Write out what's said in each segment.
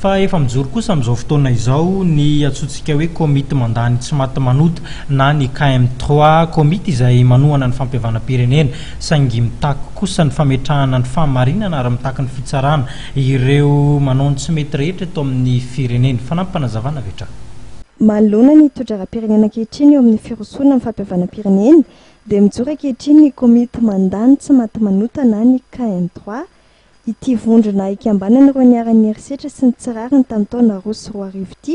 Fa efa mijoro kosa amin'izao fotoana izao ny antsointsika hoe komity mandà ny tsy maty manota na ny KM trois, komity izay manohana ny fampihavanam-pirenena saingy mitaky kosa ny fametrahana ny fahamarinana ary mitaky ny fitsarana ireo manao ny tsy mety rehetra eto amin'ny firenena. Fanampim-panazavana avy hatrany. Manoloana ny toe-draharaham-pirenena ankehitriny eo amin'ny firosoana amin'ny fampihavanam-pirenena dia mijoro ankehitriny ny komity mandà ny tsy maty manota na ny KM trois. Ity vondrona ikambanan'ireo niharan'ny herisetra sy ny tsy rariny tamin'ny taona 2002 ity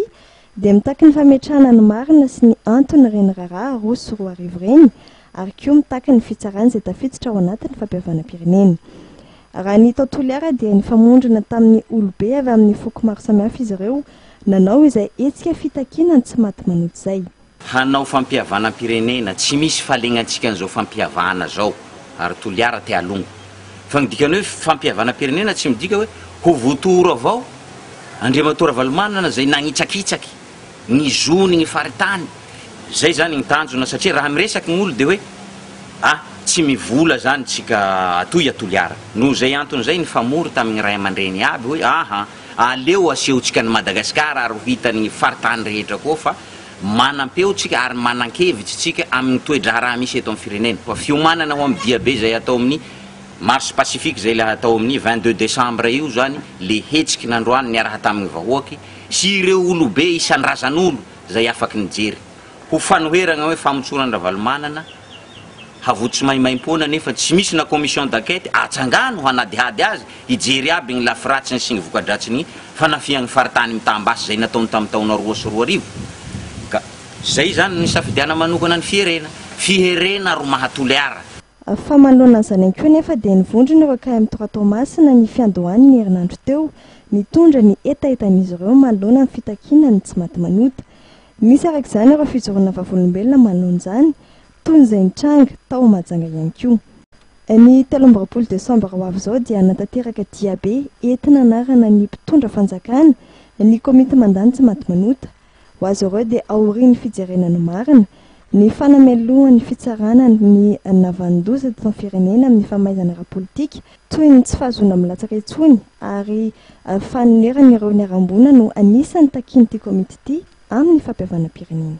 dia mitaky ny fametrahana ny marina sy ny anton'ireny raharaha 2002 ireny ary koa mitaky ny fitsarana izay tafiditra ao anatin'ny fampihavanam-pirenena. Raha ny tao Toliara dia nifamondrona tamin'ny olobe avy amin'ny foko maro samihafa izy ireo nanao izay hetsika fitakiana ny tsy maty manota izay. Hanao fampihavanam-pirenena, tsy misy fahalegnantsika an'izao fampihavana zao, ary Toliara te halongo. Fa ny dikan'ny hoe fampihavanam-pirenena tsy midika hoe ho votoro avao Andriamatoa Ravalomanana zay nagnitsakitsaky ny zony ny faritany. Zay zany ny tanjona satria raha miresaky ny olo de hoe ah tsy mivola zany tsika atoy a Toliara. Noho zay antony zay nifamory tamin'ny ray aman-dreny aby hoe aha Aleo asehontsika an'i Madagasikara ary ho hitan'ny faritany rehetra koa fa manam-peo tsika ary manan-kevitsy tsika amin'ny toe-draharaha misy eto amin'ny firenena. Fa fiomanana ho amin'ny diabe izay hatao amin'ny marche pacifique izay ilay hatao amin'ny 22 décembre io izany le hetsiky nandroany niaraha tamin'ny vahoaky sy ireo olobe isan-drazan'olo izay afaky nijery. Ho fanoheragna hoe famotsorana an-dRavalomanana havotsy maimaimpoana nefa tsy misy na commission d'enquête atsangano hanadihady azy hijery aby gny lafiratsiny sy gny vokadratsiny fanafihagny faritany mitam-basy zay nataony tam taona 2002 ka zay zany no nisafidiana manokana ny fiherena fiherena ro maha Toliara. Fa manoloana an'izany ihany koa anefa dia nivondrona ireo KM trois Toamasina ny fiandohan'ny herinandro teo nitondra ny hetahetan'izy ireo manoloana ny fitakiana ny tsy maty manota. Nisy araka izany ireo fijoroana vavolombelona manoloana izany toy izay nitranga tao Mahajanga ihany koa. Ny 23 desambra ho avy izao dia hanatanteraka diabe entina hanarana ny mpitondra fanjakana ny komity mandany tsy maty manota. Ho azy ireo dia aorian'ny fijerena ny marina, ny fanamelohan'ny fitsarana ny navanon-doza teto amin'ny firenena amin'ny famaizana ara-politika toy ny tsy fahazoana milatsaka intsony ary fanonerana ireo niharam-boina no anisan'ny takian'ity komity ity amin'ny fampihavanam-pirenena.